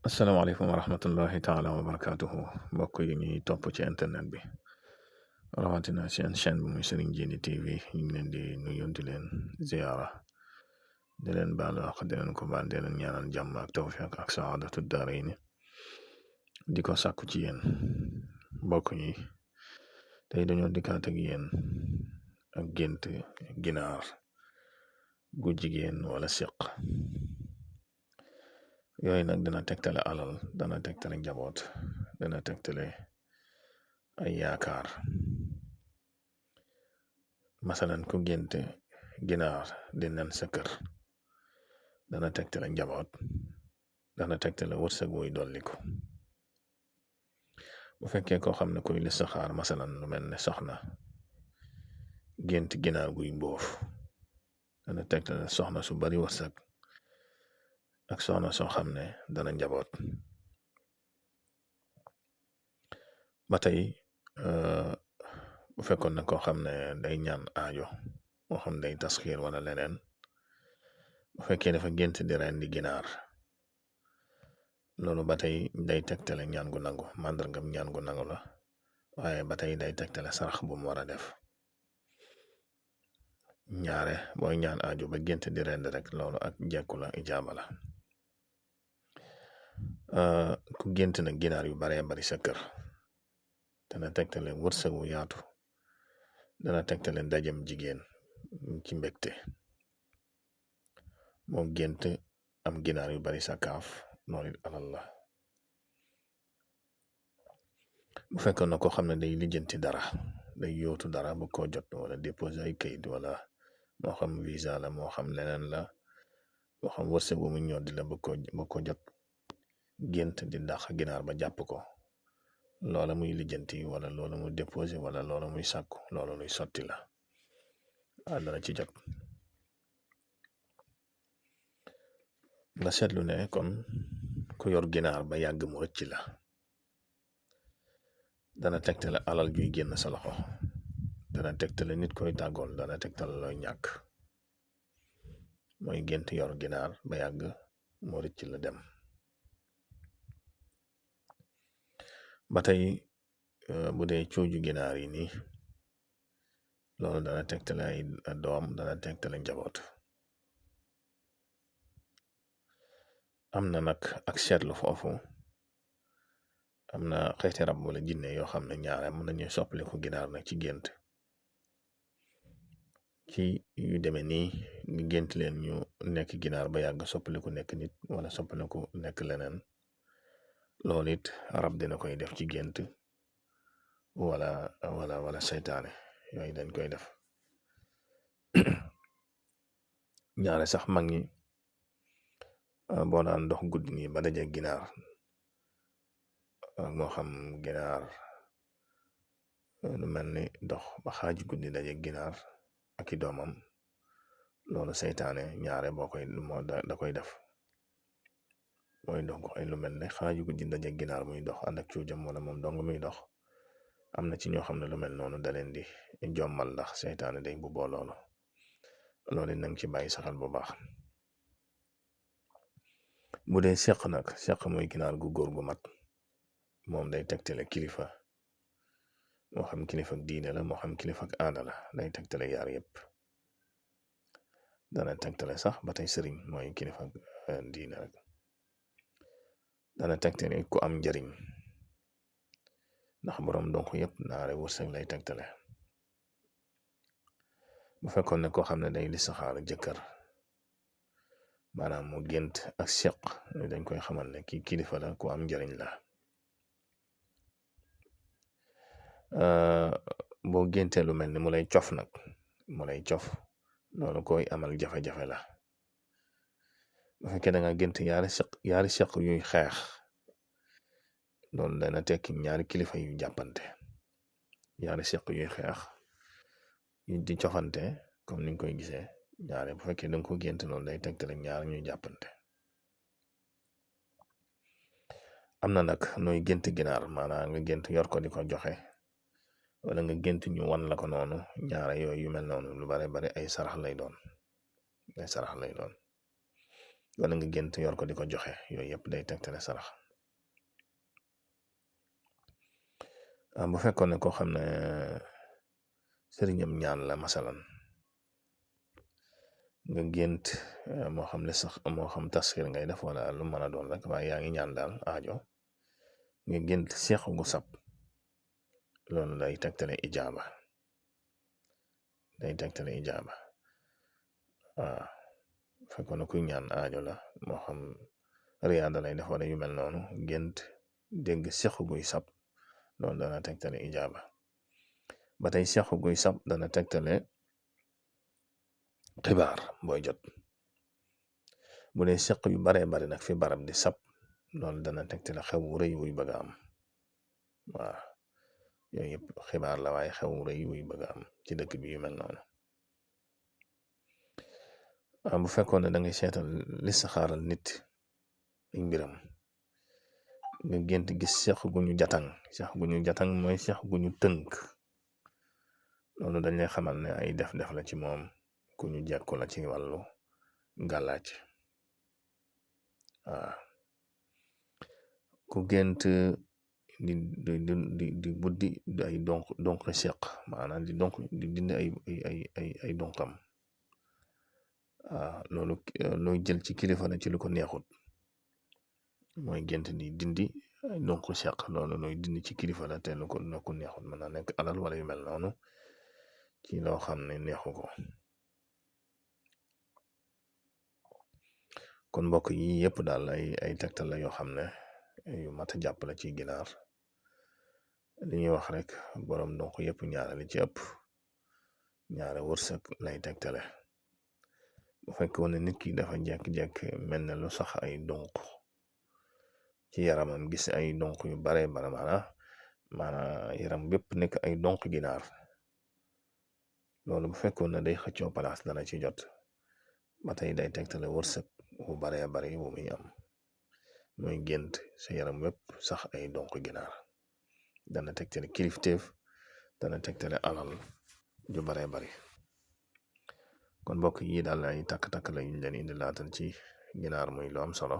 asalaamaaleykum wa rahmatullahi taala wa barakaatuhu mbokk yi ñuy topp ci internet bi rawatina seen chaîne bi muy Serigne Djily TV ñu ngi leen di nuyu di leen ziyaara di leen baalu àq di leen ko baal di leen ñaanal jàmm ak tawfiq ak saadatu daarayni di ko sàkku ci yéen mbokk yi tey dañoo dikkaat ak yéen ak gént ginaar gu jigéen wala siq yooyu nag dana tegtale alal dana tegtale njaboot dana tegtale ay yaakaar masalan ku gént ginaar di nen sa kër dana tegtale njaboot dana tegtale wërsëg wuy dolliku bu fekkee koo xam ne kuy listixaar masalan lu mel ne soxna gént ginaar guy mboof dana tegtale soxna su bari wërsëg ak soxna soo xam ne dana njaboot ba tey bu fekkoon na koo xam ne day ñaan aajo moo xam day tasxiir wala leneen bu fekkee dafa gént di ren di ginaar loolu ba tey day tegtale ñaan gu nangu màndargam ñaan gu nangu la waaye ba tey day tegtale sarax bu mu war a def ñaare booy ñaan aajo ba gént di rend rek loolu ak jekku la ijaaba la ku gént nag ginaar yu baree bari sa kër dana tegtale wërsëg wu yaatu dana tegtale ndajem jigéen ci mbégte moo gént am ginaar yu bari sa kaaf noonu it alal la bu fekkoon na koo xam ne day lijjanti dara day yootu dara bu ko jot wala déposé ay kayit wala moo xam visa la moo xam leneen la moo xam wërsëg bu mu ñoddi la bu ko jot gént di dàq ginaar ba jàpp ko loola muy lijjanti wala loola muy déposé wala loola muy sàkku loola luy sotti la dana ci jot nga seetlu ne kon ku yor ginaar ba yàgg mu rëcc la dana tegtale alal juy génn sa loxo dana tegtale nit koy tàggool dana tegtale looy ñàkk mooy gént yor ginaar ba yàgg mu rëcc la dem ba tey bu dee cuuju ginaar yi nii loolu dana tegtale ay doom dana tegtale njaboot am na nag ak seetlu foofu am na xeeti rab wala jinne yoo xam ne ñaare mën nañu soppaliku ginaar nag ci gént ci yu demee nii nga gént leen ñu nekk ginaar ba yàgg soppaliku nekk nit wala soppaliku nekk leneen loolu it rab dina koy def ci gént wala seytaane yooyu dañ koy def ñaare sax mag ñi boo daan dox guddi nii ba daje ginaar moo xam ginaar lu mel ni dox ba xaaj guddi daje ginaar ak i doomam loolu seytaane ñaare da koy def mooy dox ay lu mel ne xaaju guddi daje ginaar muy dox ànd ak cuujam wala moom dong muy dox am na ci ñoo xam ne lu mel noonu da leen di jommal ndax seytaane day bu boo loolu nang ci bàyyi saxal bu baax bu dee seq nag seq mooy ginaar gu góor gu mat moom day tegtale kilifa moo xam kilifa ak diine la moo xam kilifa ak aada la day tegtale yaar yépp dana tegtale sax ba tey sëriñ mooy kilifa ak diine rek dana tegtale ku am njariñ ndax boroom donc yépp naare wërsëg lay tegtale bu fekkoon ne koo xam ne day listixaar jëkkër maanaam mu gént ak seq dañ koy xamal ne kii kilifa la ku am njariñ la boo géntee lu mel ni mu lay cof nag mu lay cof loolu koy amal jafe-jafe la bu fekkee da nga gént yaari seq yuy xeex loolu dana tekki ñaari kilifa yu jàppante ñaari seq yuy xeex yu di cofante comme niñ koy gisee ñaare bu fekkee danga ko gént loolu day tegtale ñaar ñuy jàppante am na nag nooy gént ginaar maanaam nga gént yor ko di ko joxe wala nga gént ñu wan la ko noonu ñaare yooyu yu mel noonu lu bare bare ay sarax lay doon wala nga gént yor ko di ko joxe yooyu yëpp day tegtale sarax. bu fekkoon ne koo xam ne sëriñam ñaan la masalan nga gént moo xam ne sax moo xam tasxir ngay def wala lu mën a doon rek waaye yaa ngi ñaan daal aajo nga gént seex gu sab loolu day tegtale ijaaba waaw fekkoon na kuy ñaan aajo la moo xam riyaada lay def wala yu mel noonu gént dégg seex guy sab loolu dana tegtale ijaaba. ba tey seex guy sab dana tegtale xibaar booy jot bu dee seq yu baree bari nag fi barab di sab loolu dana tegtale xew wu rëy wuy bëgg a am. waaw yooyu yëpp xibaar la waaye xew wu rëy wuy bëgg a am ci dëkk bi yu mel noonu. bu fekkoon ne da ngay seetal listixaaral nit ay mbiram nga gént gis seex gu ñu jatang mooy seex gu ñu tënk loolu dañ lay xamal ne ay def-def la ci moom ku ñu jekku la ci wàllu gàllaaj. waaw ku gént di buddi ay donk seq maanaam di dindi ay donkam loolu looy jël ci kilifa la ci lu ko neexut mooy gént di dindi ay donk seq loolu looy dindi ci kilifa la te lu ko neexut mën na nekk alal wala yu mel noonu ci loo xam ne neexu ko. kon mbokk yi yëpp daal ay tegtal la yoo xam ne yu mat a jàpp la ci ginaar li ñuy wax rek borom donc yëpp ñaare li ci ëpp ñaare wërsëg lay tegtale. bu fekkoon ne nit ki dafa jekk-jekk mel ne lu sax ay donk ci yaramam gis ay donk yu bare maanaam yaram bépp nekk ay donk ginaar loolu bu fekkoon ne day xëccoo palaas dana ci jot ba tey day tegtale wërsëg bu baree bari bu muy am mooy gént sa yaram wépp sax ay donk ginaar dana tegtale kilifteef dana tegtale alal ju baree bari. kon mbokk yi daal ay takk-takk la yuñ leen indi laatal ci ginaar muy lu am solo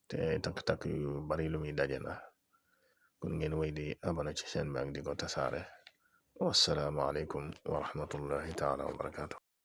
te takk-takk yu bari lu muy daje na kon ngeen wéy di abonné ci chaîne bi ak di ko tasaare. wassalaamu aleykum wa rahmatullahi taala wa barakaatu.